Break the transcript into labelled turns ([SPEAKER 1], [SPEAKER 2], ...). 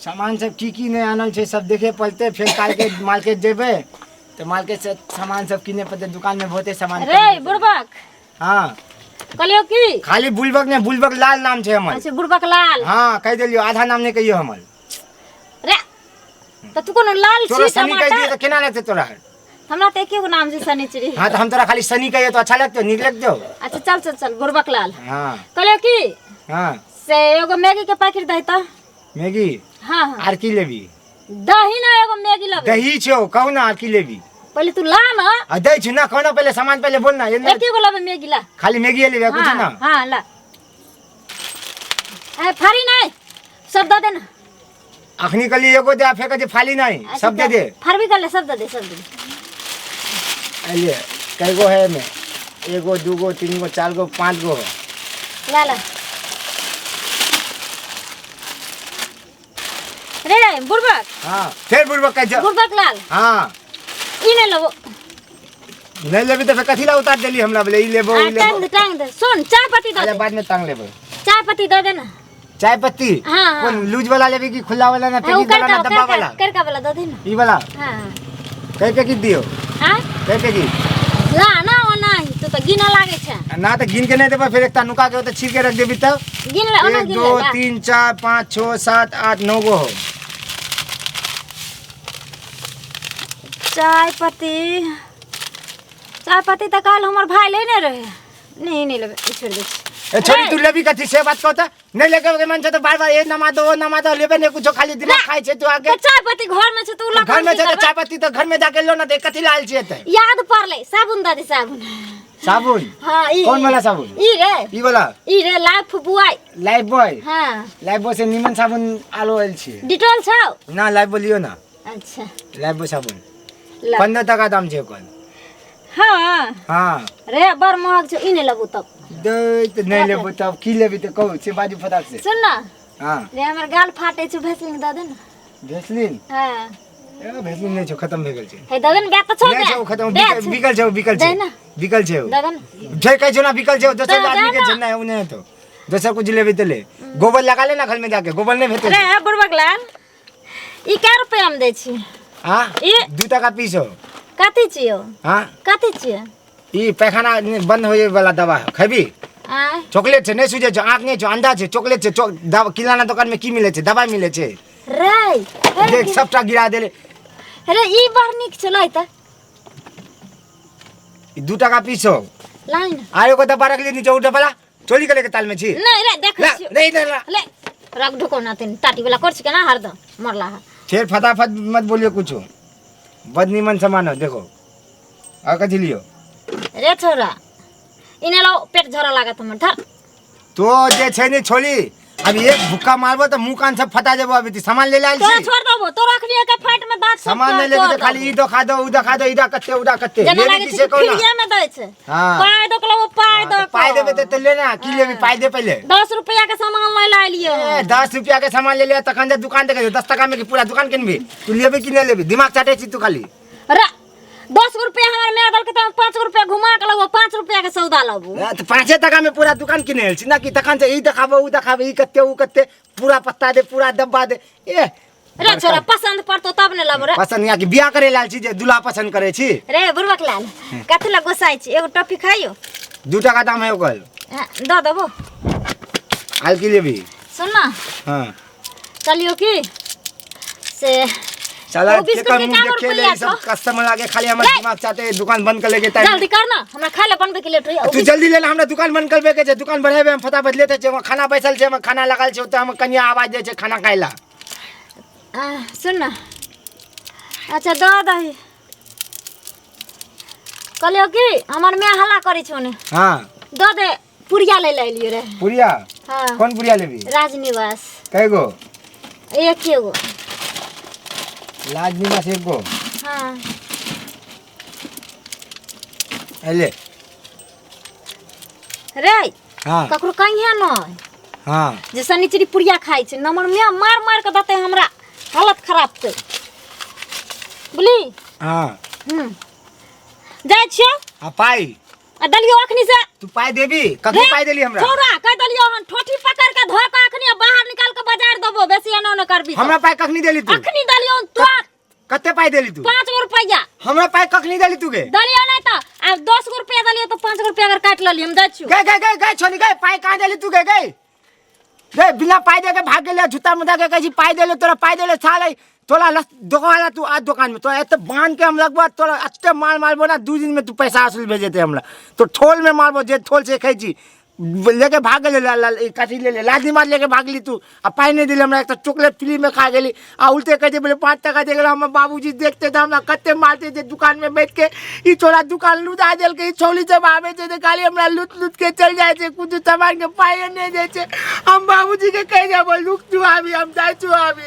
[SPEAKER 1] सामान सब की की नहि आनल छै सब देखे पड़तै। फेर काल्हिके मार्केट जेबै तऽ मार्केट से सामान सब किने पड़तै, दुकान में बहुते सामान।
[SPEAKER 2] रे बुड़बक।
[SPEAKER 1] हाँ।
[SPEAKER 2] कहलियो की
[SPEAKER 1] खाली बुलबक ने, बुलबक लाल नाम छै हमर।
[SPEAKER 2] अच्छा, बुड़बक लाल।
[SPEAKER 1] हाँ, कहि देलियो, आधा नाम नहीं कहियो हमर।
[SPEAKER 2] रे तऽ तू कोनो लाल
[SPEAKER 1] तोरा
[SPEAKER 2] छी?
[SPEAKER 1] सनी कहि दियो
[SPEAKER 2] टमाटर
[SPEAKER 1] तऽ केना लगतै तोरा?
[SPEAKER 2] हमरा तऽ एके गो नाम छै, शनिचरी।
[SPEAKER 1] हाँ, तऽ हम तोरा खाली सनी कहियो तऽ अच्छा लगतौ, नीक लगतौ?
[SPEAKER 2] अच्छा, चल चल चल, बुड़बक लाल।
[SPEAKER 1] हाँ।
[SPEAKER 2] कहलियो की
[SPEAKER 1] हाँ।
[SPEAKER 2] से एगो मैगी के पैकेट दही तऽ।
[SPEAKER 1] मैगी?
[SPEAKER 2] हाँ हाँ।
[SPEAKER 1] आर की लेबी?
[SPEAKER 2] दही ना, एगो मैगी लेबै।
[SPEAKER 1] दही छौ, कहू ना, आर की लेबी?
[SPEAKER 2] पहिले तू ला ना।
[SPEAKER 1] आ दै छी ना, कहू ना, पहिले सामान पहिले बोल ना, ये ना।
[SPEAKER 2] एके गो लेबै मैगी, ला।
[SPEAKER 1] खाली मैगी लेबी, कुछ
[SPEAKER 2] हाँ।
[SPEAKER 1] ना?
[SPEAKER 2] हाँ, ला। ए फारी नहीं, सब दे दे ना।
[SPEAKER 1] अखनी कहली एगो दे, आ फेर कहै छै फाली नहीं।
[SPEAKER 2] अच्छा,
[SPEAKER 1] सब दे दे।
[SPEAKER 2] फारबी कर ले, सब दे दे, सब दे दे।
[SPEAKER 1] ले, कई गो है एमे? एगो, दूगो, तीन गो, चार गो, पाँच गो है।
[SPEAKER 2] ला ला रे बुड़बक।
[SPEAKER 1] हाँ, फेर बुड़बक कहै छै।
[SPEAKER 2] बुड़बक लाल।
[SPEAKER 1] हाँ।
[SPEAKER 2] ई नहीं लेबो।
[SPEAKER 1] नहीं लेबी तऽ फेर कथी ला उतार देली हमरा? बोले ई लेबो,
[SPEAKER 2] आ,
[SPEAKER 1] ई लेबो।
[SPEAKER 2] टांग दे, टांग दे। सुन, चाय पत्ती दे
[SPEAKER 1] अच्छा।
[SPEAKER 2] दे।
[SPEAKER 1] बाद में टांग लेबै।
[SPEAKER 2] चाय पत्ती दे दे ना।
[SPEAKER 1] चाय पत्ती?
[SPEAKER 2] हाँ, हाँ।
[SPEAKER 1] कोन, लूज वाला लेबी कि खुला वाला ना?
[SPEAKER 2] हाँ, उ
[SPEAKER 1] पैकेट वाला ना
[SPEAKER 2] करका
[SPEAKER 1] डब्बा वाला?
[SPEAKER 2] करका वाला दे दे ना।
[SPEAKER 1] ई वाला?
[SPEAKER 2] हाँ हाँ।
[SPEAKER 1] कई पैकेट दियो?
[SPEAKER 2] हाँ।
[SPEAKER 1] कई पैकेट?
[SPEAKER 2] ला ना, ओना ही तू तऽ गिनऽ लागै छै।
[SPEAKER 1] ना तऽ गिन के नहीं देबा, फेर एकटा नुका के ओतऽ छील के रख देबी तब।
[SPEAKER 2] गिन ले, ओना
[SPEAKER 1] एक,
[SPEAKER 2] गिन
[SPEAKER 1] दो,
[SPEAKER 2] ले, ला।
[SPEAKER 1] 3, 4, 5, 6, 7, 8, 9 गो हो।
[SPEAKER 2] चाय पत्ती, चाय पत्ती तऽ काल्हि हमर भाय लेने रहे। नहीं, नहीं लेबै, ई छोड़ि दै छी।
[SPEAKER 1] ए छोरी, तू लेबी कथी से बात कहता? नहीं लेके के मन छै तऽ बार बार ए नमा दो, ओ नमा दो, लेबे नहीं कुछो, खाली दिमाग खाइ छै तू आके।
[SPEAKER 2] तऽ चाय पत्ती घर में छै, तू लऽ
[SPEAKER 1] घर में छै तऽ चाय पत्ती तऽ घर में जाके लो ना, तऽ कथी लायल छियै तऽ?
[SPEAKER 2] याद पड़लै, साबुन दऽ दे, साबुन।
[SPEAKER 1] साबुन?
[SPEAKER 2] हाँ, ई।
[SPEAKER 1] कौन वाला साबुन?
[SPEAKER 2] ई रे।
[SPEAKER 1] ई वाला?
[SPEAKER 2] ई रे, लाइफ बुआई।
[SPEAKER 1] Life boy?
[SPEAKER 2] हाँ।
[SPEAKER 1] लाइफ बॉय से निमन साबुन आलो आयल छियै।
[SPEAKER 2] डिटॉल छौ?
[SPEAKER 1] ना, लाइफ बॉय लियो ना।
[SPEAKER 2] अच्छा।
[SPEAKER 1] लाइफ बॉय साबुन।
[SPEAKER 2] ला।
[SPEAKER 1] 15 टका दाम छै ओकर।
[SPEAKER 2] हाँ?
[SPEAKER 1] हाँ।
[SPEAKER 2] रे, बड़ महग छौ, ई नहि लेबू तब।
[SPEAKER 1] दै तऽ नहि लेबो तब की लेबी तऽ कहू से बाजू फटाक से।
[SPEAKER 2] सुन ना।
[SPEAKER 1] हाँ।
[SPEAKER 2] रे, हमर गाल फाटे छौ, भेसलिन दऽ दे ना।
[SPEAKER 1] भेसलिन?
[SPEAKER 2] हाँ।
[SPEAKER 1] ए भेसलिन नहि छौ, खत्म भए गेल छै।
[SPEAKER 2] हे, दऽ दे ना, बैग तऽ छौ।
[SPEAKER 1] नहि छौ, खत्म।
[SPEAKER 2] बैग
[SPEAKER 1] बिकल
[SPEAKER 2] छौ।
[SPEAKER 1] बिकल छौ, बिकल
[SPEAKER 2] दे
[SPEAKER 1] छै।
[SPEAKER 2] ना।
[SPEAKER 1] बिकल छै ओ।
[SPEAKER 2] दऽ दे ना।
[SPEAKER 1] छै, कहै छौ ना, बिकल छै ओ, दोसर
[SPEAKER 2] दे
[SPEAKER 1] आदमी के
[SPEAKER 2] ना।
[SPEAKER 1] छै। नहि, ओ नहि हेतौ। दोसर कुछ लेबी तऽ ले, गोबर लगा ले ना घर में जाके, गोबर नहि भेटै।
[SPEAKER 2] रे बुड़बक लाल, ई कै रुपया में दै छी?
[SPEAKER 1] हाँ?
[SPEAKER 2] ई?
[SPEAKER 1] 2 टका पीस हो।
[SPEAKER 2] कथी छियौ?
[SPEAKER 1] हाँ?
[SPEAKER 2] कथी छियै?
[SPEAKER 1] ई पैखाना बंद होए वाला दवा है, खेबी?
[SPEAKER 2] आँय?
[SPEAKER 1] चॉकलेट छै, नहि सुझै छौ, आँख नहि छौ, अंधा छै? चॉकलेट छै, दवा। किराना दुकान में की मिलै छै? दवाई मिलै छै।
[SPEAKER 2] रे हे।
[SPEAKER 1] देख, सबटा गिरा देले।
[SPEAKER 2] रे, ई बड़ नीक छै, लै तऽ।
[SPEAKER 1] ई 2 टका पीस हो।
[SPEAKER 2] लाई ना।
[SPEAKER 1] आर एगो डब्बा रखली नीचे, ओ डब्बा ला, चोरी करे के ताल में छी।
[SPEAKER 2] नहीं रे, देखै
[SPEAKER 1] ला,
[SPEAKER 2] छियौ।
[SPEAKER 1] नहीं, नहीं, ला।
[SPEAKER 2] ले, रख, ढुको ना, तेन टाटी वाला कर छिके ना हरदम मरला है।
[SPEAKER 1] फिर फटाफट मत बोलियो कुछो, बड निमन सामान हो, देखो। आ कथी लियो?
[SPEAKER 2] रे छोरा, इने लो, पेट झरा लागत हमर, धर।
[SPEAKER 1] तो जे छै ने छोली, अभी एक भुक्का मारबो तऽ मुंह कान सब फटा जेबो। अभी तू सामान ले लायल
[SPEAKER 2] तोरा
[SPEAKER 1] छी?
[SPEAKER 2] छोड़ देबो, तोरा अखनी के फाइट में दांत सब
[SPEAKER 1] सामान नहीं लेबी तऽ खाली ई देखा दो, ऊ देखा दो, ई दा कते, ऊ दा कते।
[SPEAKER 2] जेना
[SPEAKER 1] लेबी
[SPEAKER 2] लागे
[SPEAKER 1] की
[SPEAKER 2] छै
[SPEAKER 1] से
[SPEAKER 2] कि
[SPEAKER 1] कहू ना।
[SPEAKER 2] फ्रीए में दै छै।
[SPEAKER 1] हाँ।
[SPEAKER 2] पाय दो के पाय
[SPEAKER 1] हाँ,
[SPEAKER 2] दो।
[SPEAKER 1] तऽ पाइ देबै तऽ ले ना, की लेबी? पाइ दे पहिले।
[SPEAKER 2] 10 रुपया के सामान लै ला एलियै।
[SPEAKER 1] ए, 10 रुपया के सामान ले ले, तखन जे दुकान देखै छौ, 10 टका में की पूरा दुकान किनबी? तू लेबी कि नहीं लेबी? दिमाग चाटे छी तू खाली।
[SPEAKER 2] रे, 10 रुपया हमर माय देलकै तऽ 5 रुपया घुमा के लेबो, 5 रुपया के सौदा लेबो।
[SPEAKER 1] ए, तऽ 5 टका में पूरा दुकान किने आयल छी ना कि? तखन से ई देखाबो, ऊ देखाबो, ई कते, ऊ कते, पूरा पत्ता दे, पूरा डब्बा दे। ए
[SPEAKER 2] रे छोरा, पसंद पड़तो तब ने लेबो रे।
[SPEAKER 1] पसंद या कि बियाह करे लायल छी जे दूल्हा पसंद करे छी?
[SPEAKER 2] रे बुड़बक लाल, कथी लए गोसाइ छी? एगो टॉफी खाइयो।
[SPEAKER 1] 2 टका दाम है ओकर।
[SPEAKER 2] हाँ, दऽ देबो।
[SPEAKER 1] आल की लेबी?
[SPEAKER 2] सुन ना।
[SPEAKER 1] हाँ।
[SPEAKER 2] चलियो की से
[SPEAKER 1] साला
[SPEAKER 2] ओ बिस्कुट
[SPEAKER 1] केकर
[SPEAKER 2] के
[SPEAKER 1] मुंह
[SPEAKER 2] का
[SPEAKER 1] देखे ले
[SPEAKER 2] रुपैया
[SPEAKER 1] ई सब
[SPEAKER 2] छौ?
[SPEAKER 1] कस्टमर लागे खाली हमर
[SPEAKER 2] ले।
[SPEAKER 1] दिमाग चाटे, दुकान बंद कर लेके टाइम।
[SPEAKER 2] जल्दी कर ना, हमरा खाय लए बनबै के लेट होइया।
[SPEAKER 1] तू जल्दी ले ले, हमरा दुकान बंद करबे के छै, दुकान बढ़ेबे हम फटाफट लेते छै। खाना बैसल छै, हम खाना लगल छै ओतऽ, हमर कनिया आवाज दै छै खाना खाय ला।
[SPEAKER 2] सुन ना, अच्छा दऽ दही। कहलियौ कि हमर माय हल्ला करै छौ ने।
[SPEAKER 1] हाँ।
[SPEAKER 2] दऽ दे, पुड़िया लै लए एलियै रे।
[SPEAKER 1] पुड़िया?
[SPEAKER 2] हाँ।
[SPEAKER 1] कोन पुड़िया लेबी?
[SPEAKER 2] राजनिवास।
[SPEAKER 1] कै गो?
[SPEAKER 2] एके गो।
[SPEAKER 1] राजनिवास एक गो?
[SPEAKER 2] हाँ।
[SPEAKER 1] ले।
[SPEAKER 2] रे।
[SPEAKER 1] हाँ।
[SPEAKER 2] ककरो कहिए नहि
[SPEAKER 1] हाँ।
[SPEAKER 2] जे शनिचरी पुड़िया खाइ छै, नमर माय मार मार के देतै, हमरा हालत खराब छै, बुझली?
[SPEAKER 1] हाँ।
[SPEAKER 2] जाइ छियौ।
[SPEAKER 1] आ पाइ?
[SPEAKER 2] आ दलियो अखनी से।
[SPEAKER 1] तू पाइ देबी? कखनी पाइ देली हमरा?
[SPEAKER 2] छोड़ा कह दलियो हन, ठोठी पकड़ के धो के अखनी बाहर निकाल के बाजार देबो, बेसी एना न करबी।
[SPEAKER 1] हमरा पाइ कखनी देली तू?
[SPEAKER 2] अखनी दलियो तो।
[SPEAKER 1] कते पाइ देली तू?
[SPEAKER 2] 5 गो रुपया।
[SPEAKER 1] हमरा पाइ कखनी देली तू गे?
[SPEAKER 2] दलियो नहीं तो आब 10 गो रुपया दलियो तो 5 गो रुपया अगर काट लली हम दै छियो।
[SPEAKER 1] गए गए गए गए छोनी गए, पाइ कहाँ देली तू गे? गए गए बिना पाइ दे के भाग गेले, जूता मुदा के कहै छी पाइ देले तोरा, पाइ देले साले तोरा लस दोकान वाला। तू आज दुकान में तो एते बांध के हम लगबो तोरा, एते माल मारबो ना 2 दिन में तू पैसा असुल भेजेते हमरा। तो ठोल में मारबो जे ठोल से खाइ छी। लेके भाग गेलै कथी ले ले लादी मार लेके भागली तू आ पाइ नहि देली हमरा। एक तऽ चॉकलेट फ्री में खा गेली आ उल्टे कहै छै बोले 5 टका दे गेल। हमर बाबूजी देखते तऽ हमरा कते मारते जे दुकान में बैठ के ई छोरा दुकान लुटा देलकै। ई छौली सब आबै छै तऽ खाली हमरा लूट लूट के चलि जाइ छै, कुछो सामान के पाइए नहि दै छै। हम बाबूजी के कहि देबै। रुक तू, आबी हम जाइ छौ अभी।